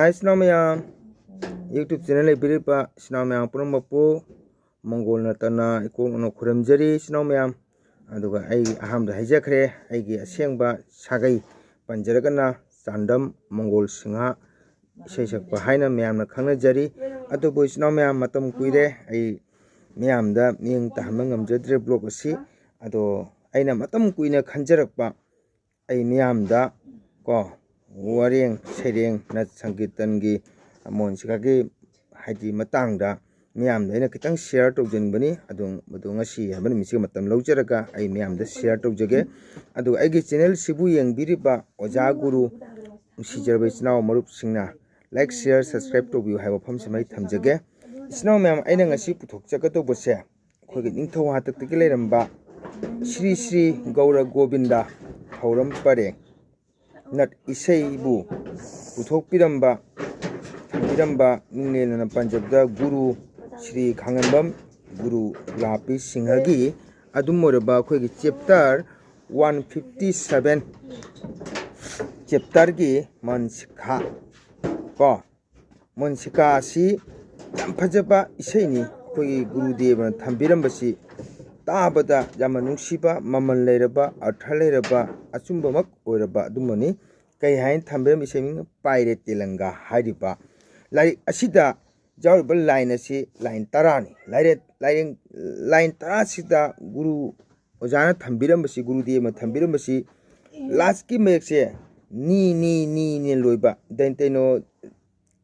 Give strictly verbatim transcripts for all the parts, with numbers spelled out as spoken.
ꯍꯥꯏ ꯏꯆꯤꯟ ꯏꯅꯥꯎ ꯃꯌꯥꯝ, YouTube channel ꯂꯩꯕꯤꯔꯤꯕ ꯏꯆꯤꯟ ꯏꯅꯥꯎ ꯃꯌꯥꯝ ꯄꯨꯝꯅꯃꯛꯄꯨ ꯃꯪꯒꯣꯜ ꯅꯠꯇꯅ ꯏꯀꯣꯛꯅꯅ ꯈꯨꯔꯨꯝꯖꯔꯤ ꯏꯆꯤꯟ ꯏꯅꯥꯎ ꯃꯌꯥꯝ꯫ ꯑꯗꯨꯒ ꯑꯩ ꯑꯍꯥꯟꯕꯗ ꯍꯥꯏꯖꯈ꯭ꯔꯦ, ꯑꯩꯒꯤ ꯑꯁꯦꯡꯕ ꯁꯥꯒꯩ ꯄꯟꯖꯔꯒꯅ ꯆꯥꯟꯗꯝ ꯃꯪꯒꯣꯜ ꯁꯤꯡꯍ ꯏꯁꯩ ꯁꯛꯄ ꯍꯥꯏꯅ ꯃꯌꯥꯝꯅ ꯈꯪꯅꯖꯔꯤ꯫ ꯑꯗꯨꯕꯨ ꯏꯆꯤꯟ ꯏꯅꯥꯎ ꯃꯌꯥꯝ, ꯃꯇꯝ ꯀꯨꯏꯔꯦ ꯑꯩ ꯃꯤꯌꯥꯝꯗ ꯃꯤꯠꯌꯦꯡ ꯇꯥꯍꯟꯕ ꯉꯝꯖꯗ꯭ꯔꯦ vlog ꯑꯁꯤ꯫ ꯑꯗꯣ ꯑꯩꯅ ꯃꯇꯝ ꯀꯨꯏꯅ ꯈꯟꯖꯔꯛꯄ ꯑꯩ ꯃꯤꯌꯥꯝꯗ ꯀꯣ ꯋꯥꯔꯦꯡ ꯁꯩꯔꯦꯡ ꯅꯠ ꯁꯪꯀꯤꯔꯇꯟꯒꯤ ꯃꯣꯟꯁꯤꯀꯥꯒꯤ ꯍꯥꯏꯗꯤ ꯃꯇꯥꯡꯗ ꯃꯤꯌꯥꯝꯗ ꯑꯩꯅ ꯈꯤꯇꯪ share ꯇꯧꯖꯅꯤꯡꯕꯅꯤ꯫ ꯑꯗꯨ ꯃꯗꯨ ꯉꯁꯤ ꯍꯥꯏꯕ ꯅꯨꯃꯤꯠꯁꯤꯒ ꯃꯇꯝ ꯂꯧꯖꯔꯒ ꯑꯩ ꯃꯤꯌꯥꯝꯗ share ꯇꯧꯖꯒꯦ꯫ ꯑꯗꯨꯒ ꯑꯩꯒꯤ channelꯁꯤꯕꯨ ꯌꯦꯡꯕꯤꯔꯤꯕ ꯑꯣꯖꯥ ꯒꯨꯔꯨ ꯅꯨꯡꯁꯤꯖꯔꯕ ꯏꯆꯤꯟ ꯏꯅꯥꯎ ꯃꯔꯨꯞꯁꯤꯡꯅ like, share, subscribe ꯇꯧꯕꯤꯌꯨ ꯍꯥꯏꯕ ꯋꯥꯐꯝꯁꯤꯃ ꯑꯩ ꯊꯝꯖꯒꯦ꯫ ꯏꯆꯤꯟ ꯏꯅꯥꯎ ꯃꯌꯥꯝ, ꯑꯩꯅ ꯉꯁꯤ ꯄꯨꯊꯣꯛꯆꯒꯗꯧꯕꯁꯦ ꯑꯩꯈꯣꯏꯒꯤ ꯅꯤꯡꯊꯧ ꯍꯥꯛꯇꯛꯇꯒꯤ ꯂꯩꯔꯝꯕ ꯁ꯭ꯔꯤ ꯁ꯭ꯔꯤ ꯒꯧꯔ ꯒꯣꯕꯤꯟꯗ ꯊꯧꯔꯝ ꯄꯔꯦꯡ ꯅꯠ ꯏꯁꯩꯕꯨ ꯄꯨꯊꯣꯛꯄꯤꯔꯝꯕ, ꯊꯝꯕꯤꯔꯝꯕ ꯅꯤꯡꯂꯦꯟꯅ ꯄꯟꯖꯕꯗ ꯒꯨꯔꯨ ꯁ꯭ꯔꯤ ꯈꯥꯉꯦꯝꯕꯝ ꯒꯨꯔꯨ ꯒꯨꯂꯥꯄꯤ ꯁꯤꯡꯍꯒꯤ ꯑꯗꯨꯝ ꯑꯣꯏꯔꯕ ꯑꯩꯈꯣꯏꯒꯤ chapter one fifty seven chapterꯒꯤ ꯃꯟꯁꯤꯈꯥ ꯀꯣ ꯃꯣꯟꯁꯤꯀꯥ ꯑꯁꯤ ꯌꯥꯝ ꯐꯖꯕ ꯏꯁꯩꯅꯤ꯫ ꯑꯩꯈꯣꯏꯒꯤ ꯒꯨꯔꯨꯗꯦꯕꯅ ꯊꯝꯕꯤꯔꯝꯕꯁꯤ ꯇꯥꯕꯗ ꯌꯥꯝꯅ ꯅꯨꯡꯁꯤꯕ, ꯃꯃꯜ ꯂꯩꯔꯕ, ꯑꯔꯊ ꯂꯩꯔꯕ, ꯑꯆꯨꯝꯕꯃꯛ ꯑꯣꯏꯔꯕ ꯑꯗꯨꯝꯕꯅꯤ꯫ ꯀꯩ ꯍꯥꯏꯅ ꯊꯝꯕꯤꯔꯝꯕ ꯏꯁꯩ ꯃꯃꯤꯡ? ꯄꯥꯏꯔꯦ ꯇꯦꯂꯪꯒꯥ ꯍꯥꯏꯔꯤꯕ ꯂꯥꯏꯔꯤꯛ ꯑꯁꯤꯗ ꯌꯥꯎꯔꯤꯕ line ꯑꯁꯤ line ꯇꯔꯥꯅꯤ꯫ ꯂꯥꯏꯔꯦ-, ꯂꯥꯏꯔꯦꯡ-, line ꯇꯔꯥꯁꯤꯗ ꯒꯨꯔꯨ ꯑꯣꯖꯥꯅ ꯊꯝꯕꯤꯔꯝꯕꯁꯤ, ꯒꯨꯔꯨꯗꯦꯕꯅ ꯊꯝꯕꯤꯔꯝꯕꯁꯤ lastꯀꯤ ꯃꯌꯦꯛꯁꯦ ꯅꯤ, ꯅꯤ, ꯅꯤ, ꯅꯤ ꯂꯣꯏꯕ꯫ ꯗꯩꯅ ꯇꯩꯅꯣ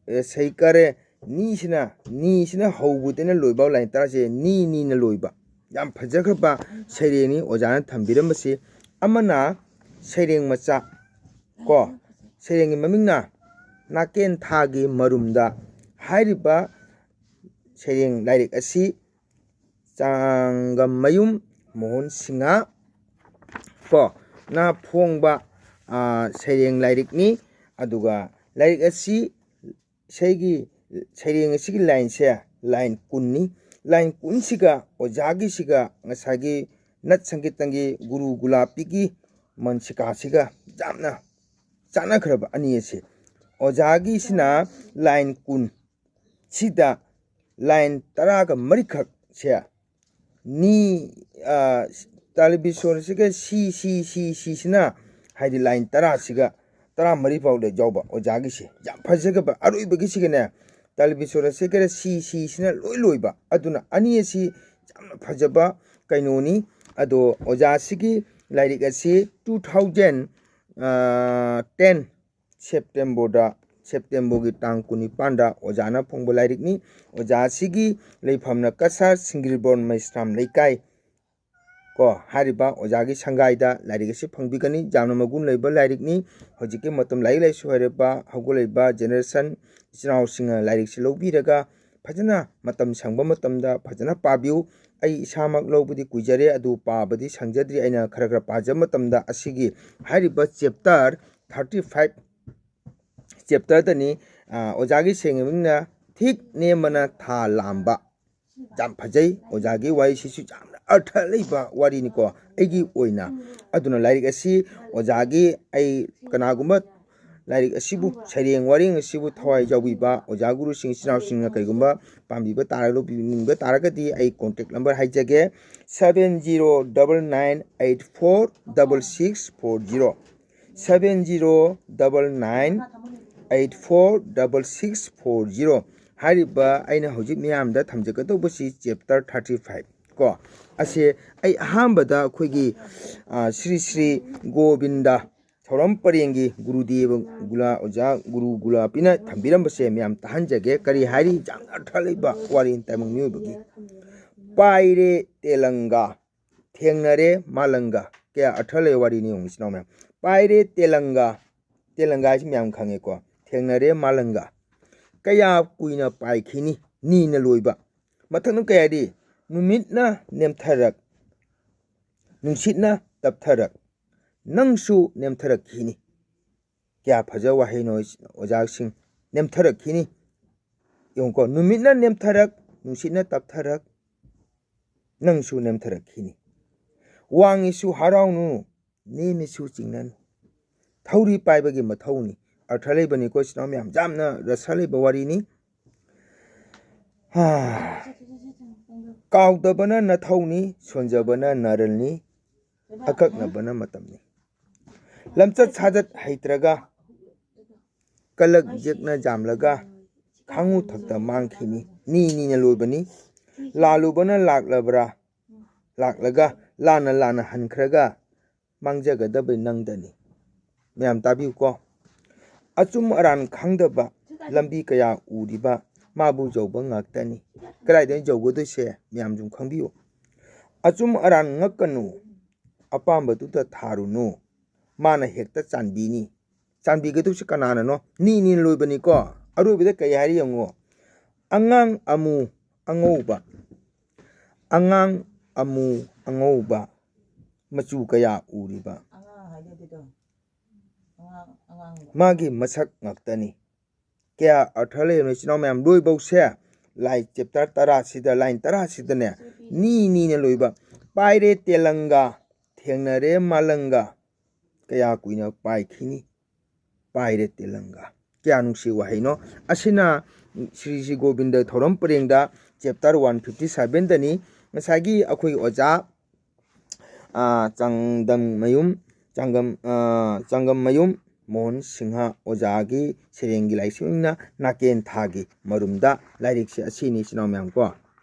ꯑꯦ, ꯁꯩꯀꯔꯦ ꯅꯤꯁꯤꯅ, ꯅꯤꯁꯤꯅ ꯍꯧꯕꯗꯩꯅ ꯂꯣꯏꯕ line ꯇꯔꯥꯁꯦ ꯅꯤ ꯅꯤꯅ ꯂꯣꯏꯕ꯫ ꯌꯥꯝ ꯐꯖꯈ꯭ꯔꯕ ꯁꯩꯔꯦꯡꯅꯤ ꯑꯣꯖꯥꯅ ꯊꯝꯕꯤꯔꯝꯕꯁꯤ꯫ ꯑꯃꯅ ꯁꯩꯔꯦꯡ ꯃꯆꯥ ꯀꯣ, ꯁꯩꯔꯦꯡꯒꯤ ꯃꯃꯤꯡꯅ ꯅꯥꯀꯦꯟ ꯊꯥꯒꯤ ꯃꯔꯨꯝꯗ ꯍꯥꯏꯔꯤꯕ ꯁꯩꯔꯦꯡ ꯂꯥꯏꯔꯤꯛ ꯑꯁꯤ ꯆꯥꯡꯒꯝꯃꯌꯨꯝ ꯃꯣꯍꯟ ꯁꯤꯡꯍ ꯀꯣ ꯅ ꯐꯣꯡꯕ, ꯑ, ꯁꯩꯔꯦꯡ ꯂꯥꯏꯔꯤꯛꯅꯤ꯫ ꯑꯗꯨꯒ ꯂꯥꯏꯔꯤꯛ ꯑꯁꯤ ꯏꯁꯩꯒꯤ, ꯁꯩꯔꯦꯡ ꯑꯁꯤꯒꯤ lineꯁꯦ line ꯀꯨꯟꯅꯤ꯫ Line ꯀꯨꯟꯁꯤꯒ ꯑꯣꯖꯥꯒꯤꯁꯤꯒ ꯉꯁꯥꯏꯒꯤ ꯅꯠ ꯁꯪꯀꯤꯔꯇꯟꯒꯤ ꯒꯨꯔꯨ ꯒꯨꯂꯥꯄꯤꯒꯤ ꯃꯟꯁꯤꯀꯥꯁꯤꯒ ꯌꯥꯝꯅ ꯆꯥꯟꯅꯈ꯭ꯔꯕ ꯑꯅꯤ ꯑꯁꯤ꯫ ꯑꯣꯖꯥꯒꯤꯁꯤꯅ line ꯀꯨꯟ, ꯁꯤꯗ line ꯇꯔꯥꯒ ꯃꯔꯤꯈꯛꯁꯦ ꯅꯤ, ꯑ, ꯇꯥꯂꯕꯤꯁ꯭ꯋꯔꯁꯤꯒ ꯁꯤ, ꯁꯤ, ꯁꯤ, ꯁꯤꯁꯤꯅ, ꯍꯥꯏꯗꯤ line ꯇꯔꯥꯁꯤꯒ ꯇꯔꯥꯃꯔꯤ ꯐꯥꯎꯗ ꯌꯥꯎꯕ ꯑꯣꯖꯥꯒꯤꯁꯦ ꯌꯥꯝ ꯐꯖꯈ꯭ꯔꯕ꯫ ꯑꯔꯣꯏꯕꯒꯤꯁꯤꯒꯅꯦ, ꯇꯥꯂꯕꯤꯁ꯭ꯋꯔꯁꯤꯒ ꯁꯤ, ꯁꯤꯁꯤꯅ ꯂꯣꯏ ꯂꯣꯏꯕ꯫ ꯑꯗꯨꯅ ꯑꯅꯤ ꯑꯁꯤ ꯌꯥꯝꯅ ꯐꯖꯕ ꯀꯩꯅꯣꯅꯤ꯫ ꯑꯗꯣ ꯑꯣꯖꯥꯁꯤꯒꯤ ꯂꯥꯏꯔꯤꯛ ꯑꯁꯤ two thousand ten Septemberꯗ, Septemberꯒꯤ ꯇꯥꯡ ꯀꯨꯟꯅꯤꯄꯥꯟꯗ ꯑꯣꯖꯥꯅ ꯐꯣꯡꯕ ꯂꯥꯏꯔꯤꯛꯅꯤ꯫ ꯑꯣꯖꯥ ꯑꯁꯤꯒꯤ ꯂꯩꯐꯝꯅ ꯀꯁꯥꯔ ꯁꯤꯡꯒꯤꯔꯕꯣꯟ ꯃꯩꯁ꯭ꯔꯥꯝ ꯂꯩꯀꯥꯏ ꯀꯣ, ꯍꯥꯏꯔꯤꯕ ꯑꯣꯖꯥꯒꯤ ꯁꯪꯒꯥꯏꯗ ꯂꯥꯏꯔꯤꯛ ꯑꯁꯤ ꯐꯪꯕꯤꯒꯅꯤ꯫ ꯌꯥꯝꯅ ꯃꯒꯨꯟ ꯂꯩꯕ ꯂꯥꯏꯔꯤꯛꯅꯤ꯫ ꯍꯧꯖꯤꯛꯀꯤ ꯃꯇꯝ ꯂꯥꯏꯔꯤꯛ ꯂꯥꯏꯁꯨ ꯍꯩꯔꯕ ꯍꯧꯒꯠꯂꯛꯏꯕ generation ꯏꯆꯤꯟ ꯏꯅꯥꯎꯁꯤꯡꯅ ꯂꯥꯏꯔꯤꯛꯁꯤ ꯂꯧꯕꯤꯔꯒ ꯐꯖꯅ ꯃꯇꯝ ꯁꯪꯕ ꯃꯇꯝꯗ ꯐꯖꯅ ꯄꯥꯕꯤꯌꯨ꯫ ꯑꯩ ꯏꯁꯥꯃꯛ ꯂꯧꯕꯗꯤ ꯀꯨꯏꯖꯔꯦ, ꯑꯗꯨ ꯄꯥꯕꯗꯤ ꯁꯪꯖꯗ꯭ꯔꯤ꯫ ꯑꯩꯅ ꯈꯔ ꯈꯔ ꯄꯥꯖꯕ ꯃꯇꯝꯗ ꯑꯁꯤꯒꯤ ꯍꯥꯏꯔꯤꯕ chapter thirty five, chapterꯗꯅꯤ꯫ ꯑ, ꯑꯣꯖꯥꯒꯤ ꯁꯩꯔꯦꯡ ꯑꯃꯅ "ꯊꯤꯛ ꯅꯦꯝꯕꯅ ꯊꯥ ꯂꯥꯝꯕ"꯫ ꯌꯥꯝ ꯐꯖꯩ꯫ ꯑꯣꯖꯥꯒꯤ ꯋꯥꯔꯤꯁꯤꯁꯨ ꯌꯥꯝꯅ ꯑꯔꯊ ꯂꯩꯕ ꯋꯥꯔꯤꯅꯤꯀꯣ ꯑꯩꯒꯤ ꯑꯣꯏꯅ꯫ ꯑꯗꯨꯅ ꯂꯥꯏꯔꯤꯛ ꯑꯁꯤ ꯑꯣꯖꯥꯒꯤ, ꯑꯩ ꯀꯅꯥꯒꯨꯝꯕ ꯂꯥꯏꯔꯤꯛ ꯑꯁꯤꯕꯨ, ꯁꯩꯔꯦꯡ ꯋꯥꯔꯦꯡ ꯑꯁꯤꯕꯨ ꯊꯋꯥꯏ ꯌꯥꯎꯕꯤꯕ ꯑꯣꯖꯥ ꯒꯨꯔꯨꯁꯤꯡ, ꯏꯆꯤꯟ ꯏꯅꯥꯎꯁꯤꯡꯅ ꯀꯩꯒꯨꯝꯕ ꯄꯥꯝꯕꯤꯕ ꯇꯥꯔꯒ, ꯂꯧꯕꯤꯅꯤꯡꯕ ꯇꯥꯔꯒꯗꯤ ꯑꯩ contact number ꯍꯥꯏꯖꯒꯦ: seven zero double nine eight four double six four zero, seven zero double nine eight four double six four zero꯫ ꯍꯥꯏꯔꯤꯕ ꯑꯩꯅ ꯍꯧꯖꯤꯛ ꯃꯤꯌꯥꯝꯗ ꯊꯝꯖꯒꯗꯧꯕꯁꯤ chapter thirty five ꯀꯣ꯫ ꯑꯁꯦ ꯑꯩ ꯑꯍꯥꯟꯕꯗ ꯑꯩꯈꯣꯏꯒꯤ, ꯑ, ꯁ꯭ꯔꯤ ꯁ꯭ꯔꯤ ꯒꯣꯕꯤꯟꯗ ꯊꯧꯔꯝ ꯄꯔꯦꯡꯒꯤ ꯒꯨꯔꯨꯗꯦꯕ ꯒꯨꯂꯥ, ꯑꯣꯖꯥ ꯒꯨꯔꯨ ꯒꯨꯂꯥꯄꯤꯅ ꯊꯝꯕꯤꯔꯝꯕꯁꯦ ꯃꯌꯥꯝ ꯇꯥꯍꯟꯖꯒꯦ꯫ ꯀꯔꯤ ꯍꯥꯏꯔꯤ? ꯌꯥꯝꯅ ꯑꯔꯊ ꯂꯩꯕ ꯋꯥꯔꯤ ꯇꯥꯏꯕꯪ ꯃꯤꯑꯣꯏꯕꯒꯤ꯫ "ꯄꯥꯏꯔꯦ ꯇꯦꯂꯪꯒꯥ, ꯊꯦꯡꯅꯔꯦ ꯃꯥꯂꯪꯒ"꯫ ꯀꯌꯥ ꯑꯔꯊ ꯂꯩꯕ ꯋꯥꯔꯤꯅꯤ ꯌꯦꯡꯉꯨ, ꯏꯆꯤꯟ ꯏꯅꯥꯎ ꯃꯌꯥꯝ꯫ "ꯄꯥꯏꯔꯦ ꯇꯦꯂꯪꯒꯥ"꯫ ꯇꯦꯂꯪꯒꯥ ꯍꯥꯏꯁꯤ ꯃꯌꯥꯝ ꯈꯪꯉꯦꯀꯣ꯫ "ꯊꯦꯡꯅꯔꯦ ꯃꯥꯂꯪꯒ"꯫ "ꯀꯌꯥ ꯀꯨꯏꯅ ꯄꯥꯏꯈꯤꯅꯤ"꯫ ꯅꯤꯅ ꯂꯣꯏꯕ꯫ ꯃꯊꯪꯗ ꯀꯩ ꯍꯥꯏꯔꯤ? "ꯅꯨꯃꯤꯠꯅ ꯅꯦꯝꯊꯔꯛ, ꯅꯨꯡꯁꯤꯠꯅ ꯇꯞꯊꯔꯛ, ꯅꯪꯁꯨ ꯅꯦꯝꯊꯔꯛꯈꯤꯅꯤ"꯫ ꯀꯌꯥ ꯐꯖꯕ ꯋꯥꯍꯩꯅꯣ, ꯑꯣꯖꯥꯁꯤꯡ꯫ "ꯅꯦꯝꯊꯔꯛꯈꯤꯅꯤ"꯫ ꯌꯦꯡꯉꯨꯀꯣ, "ꯅꯨꯃꯤꯠꯅ ꯅꯦꯝꯊꯔꯛ, ꯅꯨꯡꯁꯤꯠꯅ ꯇꯞꯊꯔꯛ, ꯅꯪꯁꯨ ꯅꯦꯝꯊꯔꯛꯈꯤꯅꯤ"꯫ "ꯋꯥꯡꯉꯤꯁꯨ ꯍꯔꯥꯎꯅꯨ, ꯅꯦꯝꯃꯤꯁꯨ ꯆꯤꯡꯅꯅꯨ"꯫ ꯊꯧꯔꯤ ꯄꯥꯏꯕꯒꯤ ꯃꯊꯧꯅꯤ꯫ ꯑꯔꯊ ꯂꯩꯕꯅꯤꯀꯣ, ꯏꯆꯤꯟ ꯏꯅꯥꯎ ꯃꯌꯥꯝ, ꯌꯥꯝꯅ ꯔꯁ ꯂꯩꯕ ꯋꯥꯔꯤꯅꯤ꯫ ꯍꯥ꯫ ꯀꯥꯎꯗꯕꯅ ꯅꯊꯧꯅꯤ, ꯁꯣꯟꯖꯕꯅ ꯅꯔꯜꯅꯤ, ꯑꯀꯛꯅꯕꯅ ꯃꯇꯝꯅꯤ꯫ ꯂꯝꯆꯠ ꯁꯥꯖꯠ ꯍꯩꯇ꯭ꯔꯒ, ꯀꯂꯛ ꯌꯦꯛꯅ ꯌꯥꯝꯂꯒ, ꯈꯥꯡꯉꯨ ꯊꯛꯇ ꯃꯥꯡꯈꯤꯅꯤ꯫ ꯅꯤ ꯅꯤꯅ ꯂꯣꯏꯕꯅꯤ꯫ ꯂꯥꯜꯂꯨꯕꯅ ꯂꯥꯛꯂꯕ꯭ꯔꯥ? ꯂꯥꯛꯂꯒ, ꯂꯥꯟꯅ ꯂꯥꯟꯅ ꯍꯟꯈ꯭ꯔꯒ, ꯃꯥꯡꯖꯒꯗꯕ ꯅꯪꯗꯅꯤ꯫ ꯃꯌꯥꯝ ꯇꯥꯕꯤꯌꯨꯀꯣ꯫ ꯑꯆꯨꯝ ꯑꯔꯥꯟ ꯈꯪꯗꯕ, ꯂꯝꯕꯤ ꯀꯌꯥ ꯎꯔꯤꯕ, ꯃꯥꯕꯨ ꯌꯧꯕ ꯉꯥꯛꯇꯅꯤ꯫ ꯀꯗꯥꯏꯗ ꯌꯧꯒꯗꯣꯏꯁꯦ ꯃꯌꯥꯝ ꯁꯨꯝ ꯈꯪꯕꯤꯌꯨ꯫ ꯑꯆꯨꯝ ꯑꯔꯥꯟ ꯉꯛꯀꯅꯨ, ꯑꯄꯥꯝꯕꯗꯨꯗ ꯊꯥꯔꯨꯅꯨ, ꯃꯥꯅ ꯍꯦꯛꯇ ꯆꯥꯟꯕꯤꯅꯤ꯫ ꯆꯥꯟꯕꯤꯒꯗꯧꯁꯤ ꯀꯅꯥꯅꯅꯣ? ꯅꯤ ꯅꯤꯅ ꯂꯣꯏꯕꯅꯤꯀꯣ꯫ ꯑꯔꯣꯏꯕꯗ ꯀꯔꯤ ꯍꯥꯏꯔꯤ ꯌꯦꯡꯉꯨ꯫ ꯑꯉꯥꯡ ꯑꯃꯨ ꯑꯉꯧꯕ, ꯑꯉꯥꯡ ꯑꯃꯨ ꯑꯉꯧꯕ, ꯃꯆꯨ ꯀꯌꯥ ꯎꯔꯤꯕ, ꯑꯉꯥꯡ ꯍꯥꯏꯗꯤ ꯑꯗꯨꯗꯣ꯫ ꯑꯉꯥꯡ, ꯑꯉꯥꯡ꯫ ꯃꯥꯒꯤ ꯃꯁꯛ ꯉꯥꯛꯇꯅꯤ꯫ ꯀꯌꯥ ꯑꯔꯊ ꯂꯩꯔꯕꯅꯣ, ꯏꯆꯤꯟ ꯏꯅꯥꯎ ꯃꯌꯥꯝ? ꯂꯣꯏꯕꯧꯁꯦ ꯂꯥꯏ ꯆꯦꯞꯇꯔ ꯇꯔꯥꯁꯤꯗ, ꯂꯥꯏꯟ ꯇꯔꯥꯁꯤꯗꯅꯦ, ꯅꯤ ꯅꯤꯅ ꯂꯣꯏꯕ꯫ ꯄꯥꯏꯔꯦ ꯇꯦꯂꯪꯒ, ꯊꯦꯡꯅꯔꯦ ꯃꯥꯂꯪꯒ, ꯀꯌꯥ ꯀꯨꯏꯅ ꯄꯥꯏꯈꯤꯅꯤ? ꯄꯥꯏꯔꯦ ꯇꯦꯂꯪꯒ꯫ ꯀꯌꯥ ꯅꯨꯡꯁꯤ ꯋꯥꯍꯩꯅꯣ꯫ ꯑꯁꯤꯅ ꯁ꯭ꯔꯤ ꯁ꯭ꯔꯤ ꯒꯣꯕꯤꯟꯗ ꯊꯧꯔꯝ ꯄꯔꯦꯡꯗ ꯆꯦꯞꯇꯔ ꯋꯥꯟ ꯐꯤꯐꯇꯤ ꯁꯚꯦꯟꯗꯅꯤ꯫ ꯉꯁꯥꯏꯒꯤ ꯑꯩꯈꯣꯏꯒꯤ ꯑꯣꯖꯥ, ꯑꯥ, ꯆꯥꯡꯗꯝꯃꯌꯨꯝ, ꯆꯥꯡꯒꯝ-, ꯑꯥ, ꯆꯥꯡꯒꯝꯃꯌꯨꯝ ꯃꯣꯍꯟ ꯁꯤꯡꯍ ꯑꯣꯖꯥꯒꯤ ꯁꯩꯔꯦꯡꯒꯤ ꯂꯥꯏꯔꯤꯛꯁꯤꯡꯅ ꯅꯥꯀꯦꯟ ꯊꯥꯒꯤ ꯃꯔꯨꯝꯗ, ꯂꯥꯏꯔꯤꯛꯁꯦ ꯑꯁꯤꯅꯤ, ꯏꯆꯤꯟ ꯏꯅꯥꯎ ꯃꯌꯥꯝ ꯀꯣ꯫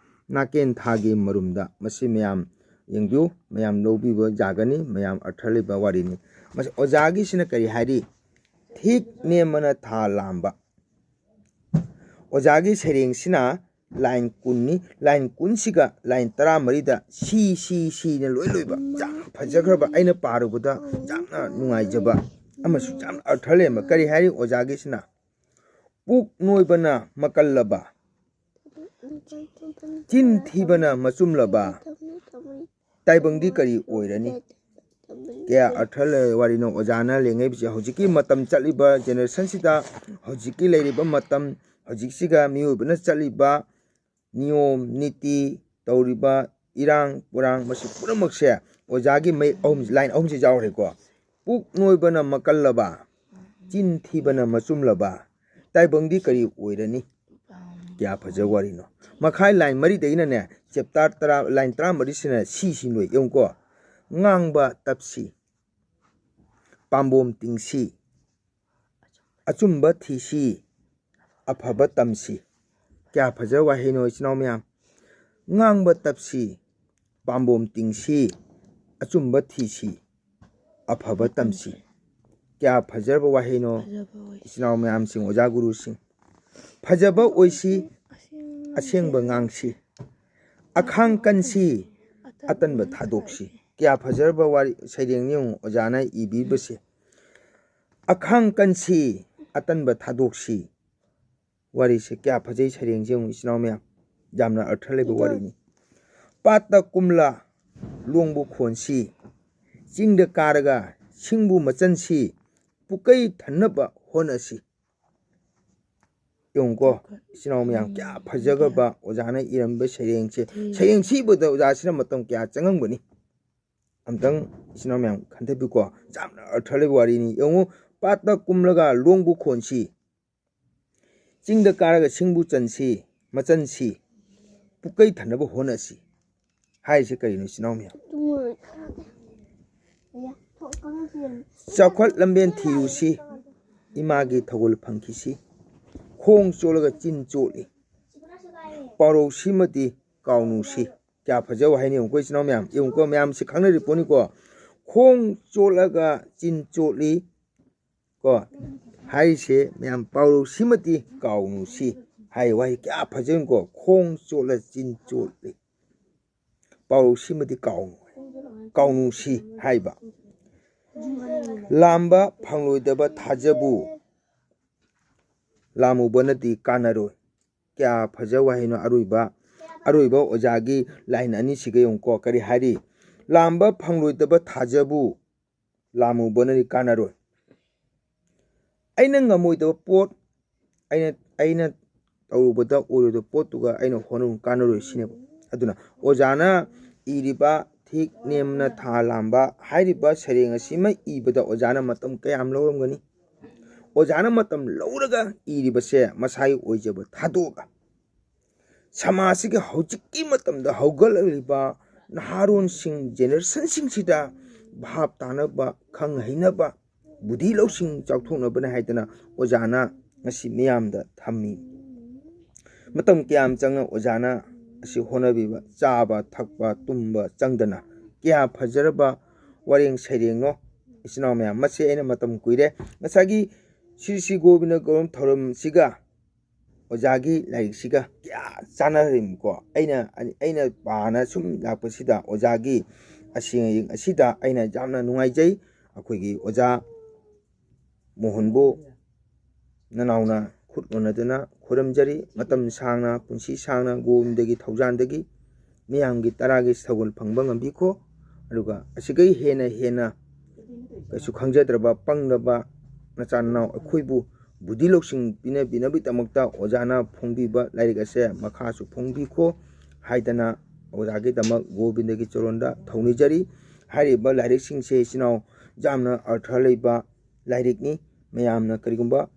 ꯅꯥꯀꯦꯟ ꯊꯥꯒꯤ ꯃꯔꯨꯝꯗ, ꯃꯁꯤ ꯃꯌꯥꯝ ꯌꯦꯡꯕꯤꯌꯨ, ꯃꯌꯥꯝ ꯂꯧꯕꯤꯕ ꯌꯥꯒꯅꯤ, ꯃꯌꯥꯝ ꯑꯔꯊ ꯂꯩꯕ ꯋꯥꯔꯤꯅꯤ꯫ ꯃꯁꯤ ꯑꯣꯖꯥꯒꯤꯁꯤꯅ ꯀꯔꯤ ꯍꯥꯏꯔꯤ? ꯊꯤꯛ ꯅꯦꯝꯕꯅ ꯊꯥ ꯂꯥꯝꯕ꯫ ꯑꯣꯖꯥꯒꯤ ꯁꯩꯔꯦꯡꯁꯤꯅ ꯂꯥꯏꯟ ꯀꯨꯟꯅꯤ꯫ ꯂꯥꯏꯟ ꯀꯨꯟꯁꯤꯒ ꯂꯥꯏꯟ ꯇꯔꯥꯃꯔꯤꯗ ꯁꯤ, ꯁꯤ, ꯁꯤꯅ ꯂꯣꯏ ꯂꯣꯏꯕ꯫ ꯌꯥꯝ ꯐꯖꯈ꯭ꯔꯕ, ꯑꯩꯅ ꯄꯥꯔꯨꯕꯗ ꯌꯥꯝꯅ ꯅꯨꯡꯉꯥꯏꯖꯕ ꯑꯃꯁꯨ ꯌꯥꯝꯅ ꯑꯔꯊ ꯂꯩꯔꯝꯕ꯫ ꯀꯔꯤ ꯍꯥꯏꯔꯤ ꯑꯣꯖꯥꯒꯤꯁꯤꯅ? ꯄꯨꯛ ꯅꯣꯏꯕꯅ ꯃꯀꯜꯂꯕ, ꯆꯤꯟ ꯊꯤꯕꯅ ꯃꯆꯨꯝꯂꯕ, ꯇꯥꯏꯕꯪꯗꯤ ꯀꯔꯤ ꯑꯣꯏꯔꯅꯤ? ꯀꯌꯥ ꯑꯔꯊ ꯂꯩ ꯋꯥꯔꯤꯅꯣ ꯑꯣꯖꯥꯅ ꯂꯦꯡꯉꯛꯏꯕꯁꯦ꯫ ꯍꯧꯖꯤꯛꯀꯤ ꯃꯇꯝ ꯆꯠꯂꯤꯕ ꯖꯦꯅꯦꯔꯦꯁꯟꯁꯤꯗ, ꯍꯧꯖꯤꯛꯀꯤ ꯂꯩꯔꯤꯕ ꯃꯇꯝ, ꯍꯧꯖꯤꯛꯁꯤꯒ ꯃꯤꯑꯣꯏꯕꯅ ꯆꯠꯂꯤꯕ ꯅꯤꯌꯣꯝ ꯅꯤꯇꯤ, ꯇꯧꯔꯤꯕ ꯏꯔꯥꯡ ꯄꯨꯔꯥꯡ, ꯃꯁꯤ ꯄꯨꯝꯅꯃꯛꯁꯦ ꯑꯣꯖꯥꯒꯤ ꯃꯌꯦꯛ ꯑꯍꯨꯝ, ꯂꯥꯏꯟ ꯑꯍꯨꯝꯁꯦ ꯌꯥꯎꯈ꯭ꯔꯦꯀꯣ꯫ ꯄꯨꯛ ꯅꯣꯏꯕꯅ ꯃꯀꯜꯂꯕ, ꯆꯤꯟ ꯊꯤꯕꯅ ꯃꯆꯨꯝꯂꯕ ꯇꯥꯏꯕꯪꯗꯤ ꯀꯔꯤ ꯑꯣꯏꯔꯅꯤ? ꯀꯌꯥ ꯐꯖꯕ ꯋꯥꯔꯤꯅꯣ꯫ ꯃꯈꯥꯏ line ꯃꯔꯤꯗꯒꯤꯅꯅꯦ, chapter ꯇꯔꯥ, line ꯇꯔꯥꯃꯔꯤꯁꯤꯅ ꯁꯤꯁꯤ ꯂꯣꯏ꯫ ꯌꯦꯡꯉꯨꯀꯣ꯫ ꯉꯥꯡꯕ ꯇꯞꯁꯤ, ꯄꯥꯝꯕꯣꯝ ꯇꯤꯡꯁꯤ, ꯑꯆꯨꯝꯕ ꯊꯤꯁꯤ, ꯑꯐꯕ ꯇꯝꯁꯤ꯫ ꯀꯌꯥ ꯐꯖꯕ ꯋꯥꯍꯩꯅꯣ, ꯏꯆꯤꯟ ꯏꯅꯥꯎ ꯃꯌꯥꯝ꯫ ꯉꯥꯡꯕ ꯇꯞꯁꯤ, ꯄꯥꯝꯕꯣꯝ ꯇꯤꯡꯁꯤ, ꯑꯆꯨꯝꯕ ꯊꯤꯁꯤ, ꯑꯐꯕ ꯇꯝꯁꯤ꯫ ꯀꯌꯥ ꯐꯖꯔꯕ ꯋꯥꯍꯩꯅꯣ, ꯐꯖꯕ ꯑꯣꯏ꯫ ꯏꯆꯤꯟ ꯏꯅꯥꯎ ꯃꯌꯥꯝꯁꯤꯡ, ꯑꯣꯖꯥ ꯒꯨꯔꯨꯁꯤꯡ꯫ ꯐꯖꯕ ꯑꯣꯏꯁꯤ, ꯑꯁꯦꯡꯕ ꯉꯥꯡꯁꯤ, ꯑꯈꯥꯡ ꯀꯟꯁꯤ, ꯑꯇꯟꯕ ꯊꯥꯗꯣꯛꯁꯤ꯫ ꯀꯌꯥ ꯐꯖꯔꯕ ꯋꯥꯔꯤ, ꯁꯩꯔꯦꯡꯅꯤ ꯌꯦꯡꯉꯨ, ꯑꯣꯖꯥꯅ ꯏꯕꯤꯕꯁꯦ꯫ ꯑꯈꯥꯡ ꯀꯟꯁꯤ, ꯑꯇꯟꯕ ꯊꯥꯗꯣꯛꯁꯤ꯫ ꯋꯥꯔꯤꯁꯦ ꯀꯌꯥ ꯐꯖꯩ, ꯁꯩꯔꯦꯡꯁꯦ ꯌꯦꯡꯉꯨ, ꯏꯆꯤꯟ ꯏꯅꯥꯎ ꯃꯌꯥꯝ꯫ ꯌꯥꯝꯅ ꯑꯔꯊ ꯂꯩꯕ ꯏꯇꯥꯎ꯫ ꯋꯥꯔꯤꯅꯤ꯫ ꯄꯥꯠꯇ ꯀꯨꯝꯂ ꯂꯣꯡꯕꯨ ꯈꯣꯟꯁꯤ, ꯆꯤꯡꯗ ꯀꯥꯔꯒ ꯁꯤꯡꯕꯨ ꯃꯆꯟꯁꯤ, ꯄꯨꯀꯩ ꯊꯟꯅꯕ ꯍꯣꯠꯅꯁꯤ꯫ ꯌꯦꯡꯉꯨꯀꯣ, ꯏꯆꯤꯟ ꯏꯅꯥꯎ ꯃꯌꯥꯝ, ꯀꯌꯥ ꯐꯖꯈ꯭ꯔꯕ ꯑꯣꯖꯥꯅ ꯏꯔꯝꯕ ꯁꯩꯔꯦꯡꯁꯦ꯫ ꯁꯩꯔꯦꯡ ꯁꯤꯕꯗ ꯑꯣꯖꯥꯁꯤꯅ ꯃꯇꯝ ꯀꯌꯥ ꯆꯪꯉꯝꯒꯅꯤ? ꯑꯝꯇꯪ ꯏꯆꯤꯟ ꯏꯅꯥꯎ ꯃꯌꯥꯝ ꯈꯟꯊꯕꯤꯌꯨꯀꯣ꯫ ꯌꯥꯝꯅ ꯑꯔꯊ ꯂꯩꯕ ꯋꯥꯔꯤꯅꯤ꯫ ꯌꯦꯡꯉꯨ, ꯄꯥꯠꯇ ꯀꯨꯝꯂꯒ ꯂꯣꯡꯕꯨ ꯈꯣꯟꯁꯤ, ꯆꯤꯡꯗ ꯀꯥꯔꯒ ꯁꯤꯡꯕꯨ ꯆꯟꯁꯤ, ꯃꯆꯟꯁꯤ, ꯄꯨꯀꯩ ꯊꯟꯅꯕ ꯍꯣꯠꯅꯁꯤ ꯍꯥꯏꯔꯤꯁꯦ ꯀꯔꯤꯅꯣ, ꯏꯆꯤꯟ ꯏꯅꯥꯎ ꯃꯌꯥꯝ? ꯆꯥꯎꯈꯠ ꯂꯝꯕꯦꯟ ꯊꯤꯔꯨꯁꯤ, ꯏꯃꯥꯒꯤ ꯊꯧꯒꯜ ꯐꯪꯈꯤꯁꯤ꯫ ꯈꯣꯡ ꯆꯣꯠꯂꯒ ꯆꯤꯟ ꯆꯣꯠꯂꯤ, ꯄꯥꯎꯔꯧꯁꯤꯃꯗꯤ ꯀꯥꯎꯅꯨꯁꯤ꯫ ꯀꯌꯥ ꯐꯖꯕ ꯋꯥꯍꯩꯅꯤ ꯌꯦꯡꯉꯨꯀꯣ, ꯏꯆꯤꯟ ꯏꯅꯥꯎ ꯃꯌꯥꯝ꯫ ꯌꯦꯡꯉꯨꯀꯣ, ꯃꯌꯥꯝꯁꯤ ꯈꯪꯅꯔꯤ ꯄꯣꯠꯅꯤꯀꯣ꯫ ꯈꯣꯡ ꯆꯣꯠꯂꯒ ꯆꯤꯟ ꯆꯣꯠꯂꯤ ꯀꯣ ꯍꯥꯏꯔꯤꯁꯦ ꯃꯌꯥꯝ, ꯄꯥꯎꯔꯧꯁꯤꯃꯗꯤ ꯀꯥꯎꯅꯨꯁꯤ ꯍꯥꯏ꯫ ꯋꯥꯍꯩ ꯀꯌꯥ ꯐꯖꯩꯀꯣ꯫ ꯈꯣꯡ ꯆꯣꯠꯂ ꯆꯤꯟ ꯆꯣꯠꯂꯤ, ꯄꯥꯎꯔꯧꯁꯤꯃꯗꯤ ꯀꯥꯎꯅꯨ, ꯀꯥꯎꯅꯨꯁꯤ ꯍꯥꯏꯕ꯫ ꯂꯥꯝꯕ ꯐꯪꯂꯣꯏꯗꯕ ꯊꯥꯖꯕꯨ ꯂꯥꯝꯃꯨꯕꯅꯗꯤ ꯀꯥꯟꯅꯔꯣꯏ꯫ ꯀꯌꯥ ꯐꯖꯕ ꯋꯥꯍꯩꯅꯣ꯫ ꯑꯔꯣꯏꯕ, ꯑꯔꯣꯏꯕ ꯑꯣꯖꯥꯒꯤ line ꯑꯅꯤꯁꯤꯒ ꯌꯦꯡꯉꯨꯀꯣ꯫ ꯀꯔꯤ ꯍꯥꯏꯔꯤ? ꯂꯥꯝꯕ ꯐꯪꯂꯣꯏꯗꯕ ꯊꯥꯖꯕꯨ ꯂꯥꯝꯃꯨꯕꯅꯗꯤ ꯀꯥꯟꯅꯔꯣꯏ꯫ ꯑꯩꯅ ꯉꯝꯃꯣꯏꯗꯕ ꯄꯣꯠ, ꯑꯩꯅ, ꯑꯩꯅ ꯇꯧꯔꯨꯕꯗ ꯑꯣꯏꯔꯣꯏꯗꯕ ꯄꯣꯠꯇꯨꯒ ꯑꯩꯅ ꯍꯣꯠꯅꯔꯨ ꯀꯥꯟꯅꯔꯣꯏ ꯁꯤꯅꯦꯕ꯫ ꯑꯗꯨꯅ ꯑꯣꯖꯥꯅ ꯏꯔꯤꯕ ꯊꯤꯛ ꯅꯦꯝꯅ ꯊꯥ ꯂꯥꯝꯕ ꯍꯥꯏꯔꯤꯕ ꯁꯩꯔꯦꯡ ꯑꯁꯤꯃ ꯏꯕꯗ ꯑꯣꯖꯥꯅ ꯃꯇꯝ ꯀꯌꯥꯝ ꯂꯧꯔꯝꯒꯅꯤ? ꯑꯣꯖꯥꯅ ꯃꯇꯝ ꯂꯧꯔꯒ ꯏꯔꯤꯕꯁꯦ ꯃꯁꯥꯒꯤ ꯑꯣꯏꯖꯕ ꯊꯥꯗꯣꯛꯑꯒ ꯁꯃꯥꯖꯁꯤꯒꯤ ꯍꯧꯖꯤꯛꯀꯤ ꯃꯇꯝꯗ ꯍꯧꯒꯠꯂꯛꯂꯤꯕ ꯅꯍꯥꯔꯣꯟꯁꯤꯡ, ꯖꯦꯅꯦꯔꯦꯁꯟꯁꯤꯡꯁꯤꯗ ꯚꯥꯞ ꯇꯥꯅꯕ, ꯈꯪ ꯍꯩꯅꯕ, ꯕꯨꯙꯤ ꯂꯧꯁꯤꯡ ꯆꯥꯎꯊꯣꯛꯅꯕꯅꯤ ꯍꯥꯏꯗꯅ ꯑꯣꯖꯥꯅ ꯉꯁꯤ ꯃꯤꯌꯥꯝꯗ ꯊꯝꯃꯤ꯫ ꯃꯇꯝ ꯀꯌꯥꯝ ꯆꯪꯅ ꯑꯣꯖꯥꯅ ꯑꯁꯤ ꯍꯣꯠꯅꯕꯤꯕ, ꯆꯥꯕ ꯊꯛꯄ ꯇꯨꯝꯕ ꯆꯪꯗꯅ ꯀꯌꯥ ꯐꯖꯔꯕ ꯋꯥꯔꯦꯡ ꯁꯩꯔꯦꯡꯅꯣ꯫ ꯏꯆꯤꯟ ꯏꯅꯥꯎ ꯃꯌꯥꯝ, ꯃꯁꯤ ꯑꯩꯅ ꯃꯇꯝ ꯀꯨꯏꯔꯦ꯫ ꯉꯁꯥꯏꯒꯤ ꯁ꯭ꯔꯤ ꯁ꯭ꯔꯤ ꯒꯣꯕꯤꯟꯗ ꯀꯧꯔꯝ ꯊꯧꯔꯝꯁꯤꯒ ꯑꯣꯖꯥꯒꯤ ꯂꯥꯏꯔꯤꯛꯁꯤꯒ ꯀꯌꯥ ꯆꯥꯟꯅꯔꯤꯕꯅꯣꯀꯣ꯫ ꯑꯩꯅ, ꯑꯩꯅ ꯄꯥꯅ ꯁꯨꯝ ꯂꯥꯛꯄꯁꯤꯗ ꯑꯣꯖꯥꯒꯤ ꯑꯁꯦꯡ ꯑꯌꯦꯡ ꯑꯁꯤꯗ ꯑꯩꯅ ꯌꯥꯝꯅ ꯅꯨꯡꯉꯥꯏꯖꯩ꯫ ꯑꯩꯈꯣꯏꯒꯤ ꯑꯣꯖꯥ ꯃꯣꯍꯟꯕꯨ ꯅꯅꯥꯎꯅ ꯈꯨꯠ ꯎꯅꯗꯨꯅ ꯈꯨꯔꯨꯝꯖꯔꯤ꯫ ꯃꯇꯝ ꯁꯥꯡꯅ, ꯄꯨꯟꯁꯤ ꯁꯥꯡꯅ ꯒꯣꯕꯤꯟꯗꯒꯤ ꯊꯧꯖꯥꯟꯗꯒꯤ ꯃꯤꯌꯥꯝꯒꯤ ꯇꯔꯥꯒꯤ ꯁꯒꯣꯜ ꯐꯪꯕ ꯉꯝꯕꯤꯈꯣ꯫ ꯑꯗꯨꯒ ꯑꯁꯤꯗꯒꯤ ꯍꯦꯟꯅ ꯍꯦꯟꯅ ꯀꯩꯁꯨ ꯈꯪꯖꯗ꯭ꯔꯕ ꯄꯪꯂꯕ ꯅꯆꯥ ꯅꯅꯥꯎ ꯑꯩꯈꯣꯏꯕꯨ ꯕꯨꯙꯤ ꯂꯧꯁꯤꯡ ꯄꯤꯅꯕꯤꯅꯕꯒꯤꯗꯃꯛꯇ ꯑꯣꯖꯥꯅ ꯐꯣꯡꯕꯤꯕ ꯂꯥꯏꯔꯤꯛ ꯑꯁꯦ ꯃꯈꯥꯁꯨ ꯐꯣꯡꯕꯤꯈꯣ ꯍꯥꯏꯗꯅ ꯑꯣꯖꯥꯒꯤꯗꯃꯛ ꯒꯣꯕꯤꯟꯗꯒꯤ ꯆꯔꯣꯟꯗ ꯊꯧꯅꯤꯖꯔꯤ꯫ ꯍꯥꯏꯔꯤꯕ ꯂꯥꯏꯔꯤꯛꯁꯤꯡꯁꯦ ꯏꯆꯤꯟ ꯏꯅꯥꯎ ꯌꯥꯝꯅ ꯑꯔꯊ ꯂꯩꯕ ꯂꯥꯏꯔꯤꯛꯅꯤ꯫ ꯃꯌꯥꯝꯅ ꯀꯔꯤꯒꯨꯝꯕ,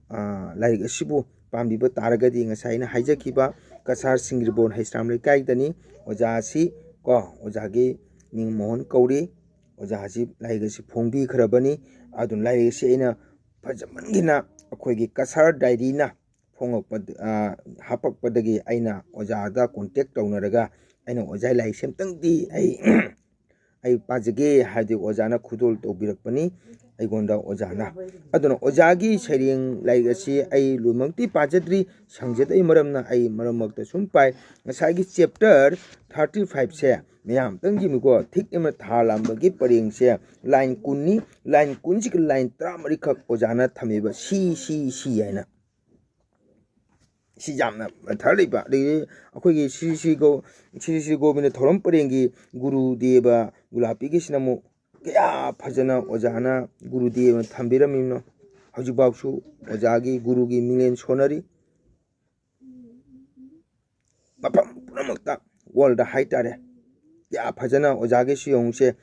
ꯑ, ꯂꯥꯏꯔꯤꯛ ꯑꯁꯤꯕꯨ ꯄꯥꯝꯕꯤꯕ ꯇꯥꯔꯒꯗꯤ ꯉꯁꯥꯏ ꯑꯩꯅ ꯍꯥꯏꯖꯈꯤꯕ ꯀꯁꯥꯔ ꯁꯤꯡꯖꯕꯣꯟ ꯍꯩꯁ꯭ꯔꯥꯝ ꯂꯩꯀꯥꯏꯗꯅꯤ꯫ ꯑꯣꯖꯥ ꯑꯁꯤ ꯀꯣ, ꯑꯣꯖꯥꯒꯤ ꯃꯤꯡ ꯃꯣꯍꯟ ꯀꯧꯔꯤ꯫ ꯑꯣꯖꯥ ꯑꯁꯤ ꯂꯥꯏꯔꯤꯛ ꯑꯁꯤ ꯐꯣꯡꯕꯤꯈ꯭ꯔꯕꯅꯤ꯫ ꯑꯗꯨꯅ ꯂꯥꯏꯔꯤꯛ ꯑꯁꯤ ꯑꯩꯅ ꯐꯖꯃꯟꯒꯤꯅ ꯑꯩꯈꯣꯏꯒꯤ ꯀꯁꯥꯔ ꯗꯥꯏꯔꯤꯅ ꯐꯣꯡꯉꯛꯄ, ꯑ, ꯍꯥꯄꯛꯄꯗꯒꯤ ꯑꯩꯅ ꯑꯣꯖꯥꯗ ꯀꯣꯟꯇꯦꯛ ꯇꯧꯅꯔꯒ ꯑꯩꯅ ꯑꯣꯖꯥ ꯂꯥꯏꯔꯤꯛꯁꯦ ꯑꯝꯇꯪꯗꯤ ꯑꯩ, ꯑꯩ ꯄꯥꯖꯒꯦ ꯍꯥꯏꯗꯤ ꯑꯣꯖꯥꯅ ꯈꯨꯗꯣꯜ ꯇꯧꯕꯤꯔꯛꯄꯅꯤ ꯑꯩꯉꯣꯟꯗ ꯑꯣꯖꯥꯅ꯫ ꯑꯗꯨꯅ ꯑꯣꯖꯥꯒꯤ ꯁꯩꯔꯦꯡ ꯂꯥꯏꯔꯤꯛ ꯑꯁꯤ ꯑꯩ ꯂꯣꯏꯃꯛꯇꯤ ꯄꯥꯖꯗ꯭ꯔꯤ, ꯁꯪꯖꯗꯕꯒꯤ ꯃꯔꯝꯅ ꯑꯩ ꯃꯔꯛ ꯃꯔꯛꯇ ꯁꯨꯝ ꯄꯥꯏ꯫ ꯉꯁꯥꯏꯒꯤ ꯆꯦꯞꯇꯔ ꯊꯥꯔꯇꯤ ꯐꯥꯏꯚꯁꯦ ꯃꯌꯥꯝ ꯑꯝꯇꯪ ꯌꯦꯡꯉꯨꯀꯣ꯫ ꯊꯤꯛ ꯑꯃ ꯊꯥ ꯂꯥꯝꯕꯒꯤ ꯄꯔꯦꯡꯁꯦ ꯂꯥꯏꯟ ꯀꯨꯟꯅꯤ꯫ ꯂꯥꯏꯟ ꯀꯨꯟꯁꯤꯒꯤ ꯂꯥꯏꯟ ꯇꯔꯥꯃꯔꯤꯈꯛ ꯑꯣꯖꯥꯅ ꯊꯝꯃꯤꯕ ꯁꯤ, ꯁꯤ, ꯁꯤ ꯍꯥꯏꯅ꯫ ꯁꯤ ꯌꯥꯝꯅ ꯃꯊꯔ ꯂꯩꯕ꯫ ꯑꯗꯒꯤ ꯑꯩꯈꯣꯏꯒꯤ ꯁ꯭ꯔꯤ ꯁ꯭ꯔꯤ ꯒꯣ-, ꯁ꯭ꯔꯤ ꯁ꯭ꯔꯤ ꯒꯣꯕꯤꯟꯗ ꯊꯧꯔꯝ ꯄꯔꯦꯡꯒꯤ ꯒꯨꯔꯨꯗꯦꯕ ꯒꯨꯂꯥꯄꯤꯒꯤꯁꯤꯅ ꯑꯃꯨꯛ ꯀꯌꯥ ꯐꯖꯅ ꯑꯣꯖꯥꯅ ꯒꯨꯔꯨꯗꯦꯕꯅ ꯊꯝꯕꯤꯔꯝꯃꯤꯕꯅꯣ꯫ ꯍꯧꯖꯤꯛꯐꯥꯎꯁꯨ ꯑꯣꯖꯥꯒꯤ ꯒꯨꯔꯨꯒꯤ ꯃꯤꯡꯂꯦꯟ ꯁꯣꯟꯅꯔꯤ꯫ ꯃꯐꯝ ꯄꯨꯝꯅꯃꯛꯇ, ꯋꯥꯔꯜꯗ ꯍꯥꯏꯇꯥꯔꯦ, ꯀꯌꯥ ꯐꯖꯅ ꯑꯣꯖꯥꯒꯤ ꯁꯤ ꯌꯦꯡꯉꯨꯁꯦ꯫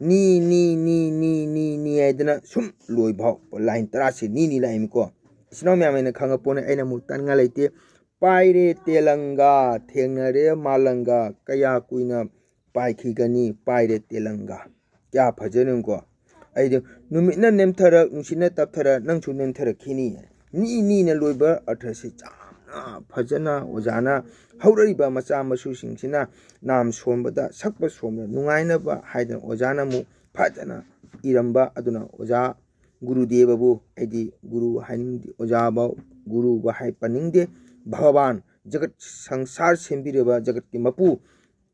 ꯅꯤ ꯅꯤ ꯅꯤ ꯅꯤ ꯅꯤ ꯅꯤ ꯍꯥꯏꯗꯅ ꯁꯨꯝ ꯂꯣꯏꯐꯥꯎ ꯂꯥꯏꯟ ꯇꯔꯥꯁꯦ ꯅꯤ ꯅꯤ ꯂꯥꯛꯏꯃꯤꯀꯣ꯫ ꯏꯆꯤꯟ ꯏꯅꯥꯎ ꯃꯌꯥꯝ ꯑꯩꯅ ꯈꯪꯉ ꯄꯣꯠꯅꯦ, ꯑꯩꯅ ꯑꯃꯨꯛ ꯇꯟꯉꯥꯏ ꯂꯩꯇꯦ꯫ ꯄꯥꯏꯔꯦ ꯇꯦꯂꯪꯒꯥ, ꯊꯦꯡꯅꯔꯦ ꯃꯥꯂꯪꯒꯥ, ꯀꯌꯥ ꯀꯨꯏꯅ ꯄꯥꯏꯈꯤꯒꯅꯤ? ꯄꯥꯏꯔꯦ ꯇꯦꯂꯪꯒꯥ꯫ ꯀꯌꯥ ꯐꯖꯅꯤꯀꯣ꯫ ꯑꯩꯗꯤ ꯅꯨꯃꯤꯠꯅ ꯅꯦꯝꯊꯔꯛ, ꯅꯨꯡꯁꯤꯠꯅ ꯇꯞꯊꯔꯛ, ꯅꯪꯁꯨ ꯅꯦꯝꯊꯔꯛꯈꯤꯅꯤ꯫ ꯅꯤ ꯅꯤꯅ ꯂꯣꯏꯕ ꯑꯔꯊꯁꯤ ꯌꯥꯝꯅ ꯐꯖꯅ ꯑꯣꯖꯥꯅ ꯍꯧꯔꯛꯏꯕ ꯃꯆꯥ ꯃꯁꯨꯁꯤꯡꯁꯤꯅ ꯅꯥꯝ ꯁꯣꯟꯕꯗ, ꯁꯛꯄ ꯁꯣꯟꯕꯗ ꯅꯨꯡꯉꯥꯏꯅꯕ ꯍꯥꯏꯗꯅ ꯑꯣꯖꯥꯅ ꯑꯃꯨꯛ ꯐꯖꯅ ꯏꯔꯝꯕ꯫ ꯑꯗꯨꯅ ꯑꯣꯖꯥ ꯒꯨꯔꯨꯗꯦꯕꯕꯨ ꯑꯩꯗꯤ ꯒꯨꯔꯨ ꯍꯥꯏꯅꯤꯡꯗꯦ, ꯑꯣꯖꯥꯐꯧ ꯒꯨꯔꯨꯕꯨ ꯍꯥꯏ ꯄꯟꯅꯤꯡꯗꯦ꯫ ꯚꯒꯋꯥꯟ, ꯖꯒꯠ ꯁꯪꯁꯥꯔ ꯁꯦꯝꯕꯤꯔꯤꯕ ꯖꯒꯠꯀꯤ ꯃꯄꯨ,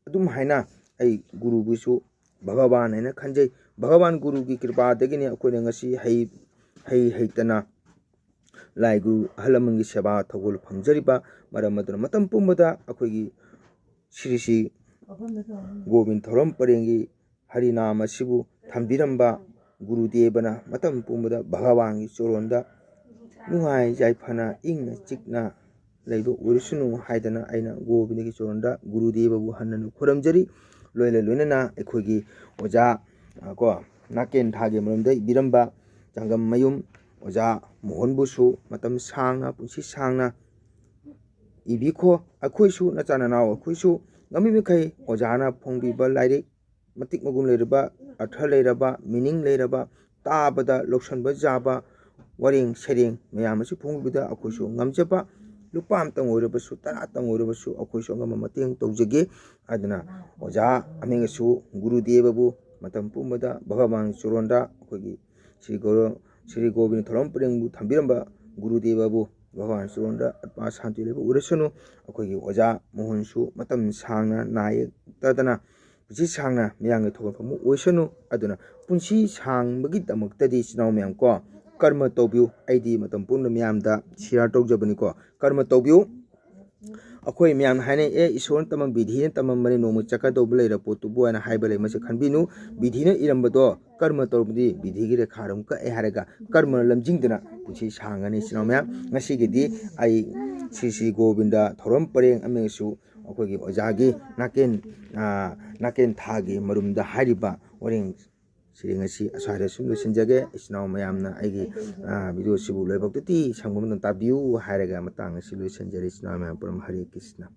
ꯑꯗꯨꯝ ꯍꯥꯏꯅ ꯑꯩ ꯒꯨꯔꯨꯕꯨꯁꯨ ꯚꯒꯋꯥꯟ ꯍꯥꯏꯅ ꯈꯟꯖꯩ꯫ ꯚꯒꯋꯥꯟ ꯒꯨꯔꯨꯒꯤ ꯀ꯭ꯔꯤꯄꯥꯗꯒꯤꯅꯤ ꯑꯩꯈꯣꯏꯅ ꯉꯁꯤ ꯍꯩ, ꯍꯩ ꯍꯩꯇꯅ ꯂꯥꯏ ꯒꯨꯔꯨ ꯑꯍꯜ ꯂꯃꯟꯒꯤ ꯁꯦꯕꯥ ꯊꯧꯒꯜ ꯐꯪꯖꯔꯤꯕ꯫ ꯃꯔꯝ ꯑꯗꯨꯅ ꯃꯇꯝ ꯄꯨꯝꯕꯗ ꯑꯩꯈꯣꯏꯒꯤ ꯁ꯭ꯔꯤ ꯁ꯭ꯔꯤ ꯒꯣꯕꯤꯟ ꯊꯧꯔꯝ ꯄꯔꯦꯡꯒꯤ ꯍꯔꯤꯅꯥꯝ ꯑꯁꯤꯕꯨ ꯊꯝꯕꯤꯔꯝꯕ ꯒꯨꯔꯨꯗꯦꯕꯅ ꯃꯇꯝ ꯄꯨꯝꯕꯗ ꯚꯒꯋꯥꯟꯒꯤ ꯆꯣꯔꯣꯟꯗ ꯅꯨꯡꯉꯥꯏ ꯌꯥꯏꯐꯅ ꯏꯪꯅ ꯆꯤꯛꯅ ꯂꯩꯕ ꯑꯣꯏꯔꯁꯅꯨ ꯍꯥꯏꯗꯅ ꯑꯩꯅ ꯒꯣꯕꯤꯟꯗꯒꯤ ꯆꯣꯔꯣꯟꯗ ꯒꯨꯔꯨꯗꯦꯕꯕꯨ ꯍꯟꯅ ꯈꯨꯔꯨꯝꯖꯔꯤ꯫ ꯂꯣꯏꯅ ꯂꯣꯏꯅꯅ ꯑꯩꯈꯣꯏꯒꯤ ꯑꯣꯖꯥ, ꯑ, ꯀꯣ, ꯅꯥꯀꯦꯟ ꯊꯥꯒꯤ ꯃꯔꯝꯗ ꯏꯕꯤꯔꯝꯕ ꯆꯥꯡꯒꯝ ꯃꯌꯨꯝ ꯑꯣꯖꯥ ꯃꯣꯍꯟꯕꯨꯁꯨ ꯃꯇꯝ ꯁꯥꯡꯅ, ꯄꯨꯟꯁꯤ ꯁꯥꯡꯅ ꯏꯕꯤꯈꯣ꯫ ꯑꯩꯈꯣꯏꯁꯨ ꯅꯆꯥ ꯅꯅꯥꯎ ꯑꯩꯈꯣꯏꯁꯨ ꯉꯝꯃꯤ ꯃꯈꯩ ꯑꯣꯖꯥꯅ ꯐꯣꯡꯕꯤꯕ ꯂꯥꯏꯔꯤꯛ ꯃꯇꯤꯛ ꯃꯒꯨꯟ ꯂꯩꯔꯕ, ꯑꯔꯊ ꯂꯩꯔꯕ, ꯃꯤꯅꯤꯡ ꯂꯩꯔꯕ, ꯇꯥꯕꯗ ꯂꯧꯁꯟꯕ ꯌꯥꯕ ꯋꯥꯔꯦꯡ ꯁꯩꯔꯦꯡ ꯃꯌꯥꯝ ꯑꯁꯤ ꯐꯣꯡꯕꯤꯕꯗ ꯑꯩꯈꯣꯏꯁꯨ ꯉꯝꯖꯕ, ꯂꯨꯄꯥ ꯑꯃꯇꯪ ꯑꯣꯏꯔꯕꯁꯨ, ꯇꯔꯥꯇꯪ ꯑꯣꯏꯔꯕꯁꯨ ꯑꯩꯈꯣꯏꯁꯨ ꯑꯉꯝꯕ ꯃꯇꯦꯡ ꯇꯧꯖꯒꯦ꯫ ꯑꯗꯨꯅ ꯑꯣꯖꯥ ꯑꯃꯦꯡꯒꯁꯨ ꯒꯨꯔꯨꯗꯦꯕꯕꯨ ꯃꯇꯝ ꯄꯨꯝꯕꯗ ꯚꯒꯋꯥꯟ ꯆꯨꯔꯣꯟꯗ ꯑꯩꯈꯣꯏꯒꯤ ꯁ꯭ꯔꯤ ꯒꯣꯔꯣ-, ꯁ꯭ꯔꯤ ꯒꯣꯕꯤꯟꯗ ꯊꯧꯔꯝ ꯄꯔꯦꯡꯕꯨ ꯊꯝꯕꯤꯔꯝꯕ ꯒꯨꯔꯨꯗꯦꯕꯕꯨ ꯚꯒꯋꯥꯟ ꯆꯨꯔꯣꯟꯗ ꯑꯠꯃꯥ ꯁꯥꯟꯇꯤ ꯂꯩꯕ ꯑꯣꯏꯔꯁꯅꯨ꯫ ꯑꯩꯈꯣꯏꯒꯤ ꯑꯣꯖꯥ ꯃꯣꯍꯟꯁꯨ ꯃꯇꯝ ꯁꯥꯡꯅ ꯅꯥ ꯌꯦꯛꯇꯗꯅ ꯄꯨꯟꯁꯤ ꯁꯥꯡꯅ ꯃꯤꯌꯥꯝꯒꯤ ꯊꯧꯒꯠꯐꯝ ꯑꯣꯏꯁꯅꯨ꯫ ꯑꯗꯨꯅ ꯄꯨꯟꯁꯤ ꯁꯥꯡꯕꯒꯤꯗꯃꯛꯇꯗꯤ ꯏꯆꯤꯟ ꯏꯅꯥꯎ ꯃꯌꯥꯝ ꯀꯣ, ꯀꯔꯃ ꯇꯧꯕꯤꯌꯨ꯫ ꯑꯩꯗꯤ ꯃꯇꯝ ꯄꯨꯝꯅ ꯃꯤꯌꯥꯝꯗ ꯁꯤꯌꯥꯔ ꯇꯧꯖꯕꯅꯤꯀꯣ, ꯀꯔꯃ ꯇꯧꯕꯤꯌꯨ꯫ ꯑꯩꯈꯣꯏ ꯃꯌꯥꯝꯅ ꯍꯥꯏꯅꯩ, "ꯑꯦ, ꯏꯁꯣꯔꯅ ꯇꯝꯃꯝ-, ꯕꯤꯙꯤꯅ ꯇꯝꯃꯝꯕꯅꯤ, ꯅꯣꯡꯃ ꯆꯠꯀꯗꯧꯕ ꯂꯩꯔ ꯄꯣꯠꯇꯨꯕꯨ" ꯍꯥꯏꯅ ꯍꯥꯏꯕ ꯂꯩ꯫ ꯃꯁꯤ ꯈꯟꯕꯤꯅꯨ꯫ ꯕꯤꯙꯤꯅ ꯏꯔꯝꯕꯗꯣ ꯀꯔꯃ ꯇꯧꯔꯕꯗꯤ ꯕꯤꯙꯤꯒꯤ ꯔꯦꯈꯥ ꯑꯗꯨꯝ ꯀꯛꯑꯦ ꯍꯥꯏꯔꯒ ꯀꯔꯃꯅ ꯂꯝꯖꯤꯡꯗꯨꯅ ꯄꯨꯟꯁꯤ ꯁꯥꯡꯒꯅꯤ꯫ ꯏꯆꯤꯟ ꯏꯅꯥꯎ ꯃꯌꯥꯝ, ꯉꯁꯤꯒꯤꯗꯤ ꯑꯩ ꯁ꯭ꯔꯤ ꯁ꯭ꯔꯤ ꯒꯣꯕꯤꯟꯗ ꯊꯧꯔꯝ ꯄꯔꯦꯡ ꯑꯃꯁꯨ ꯑꯩꯈꯣꯏꯒꯤ ꯑꯣꯖꯥꯒꯤ ꯅꯥꯀꯦꯟ, ꯑ, ꯅꯥꯀꯦꯟ ꯊꯥꯒꯤ ꯃꯔꯨꯝꯗ ꯍꯥꯏꯔꯤꯕ ꯋꯥꯔꯦꯡ ꯁꯩꯔꯦꯡ ꯑꯁꯤ ꯑꯁ꯭ꯋꯥꯏꯗ ꯁꯨꯝ ꯂꯣꯏꯁꯤꯟꯖꯒꯦ꯫ ꯏꯆꯤꯟ ꯏꯅꯥꯎ ꯃꯌꯥꯝꯅ ꯑꯩꯒꯤ, ꯑ, video ꯁꯤꯕꯨ ꯂꯣꯏꯐꯥꯎꯇꯗꯤ ꯁꯪꯕ ꯃꯇꯝ ꯇꯥꯕꯤꯌꯨ ꯍꯥꯏꯔꯒ ꯃꯇꯥꯡ ꯑꯁꯤ ꯂꯣꯏꯁꯤꯟꯖꯔꯦ꯫ ꯏꯆꯤꯟ ꯏꯅꯥꯎ ꯃꯌꯥꯝ ꯄꯨꯝꯅꯃꯛ ꯍꯔꯦ ꯀ꯭ꯔꯤꯁꯅ꯫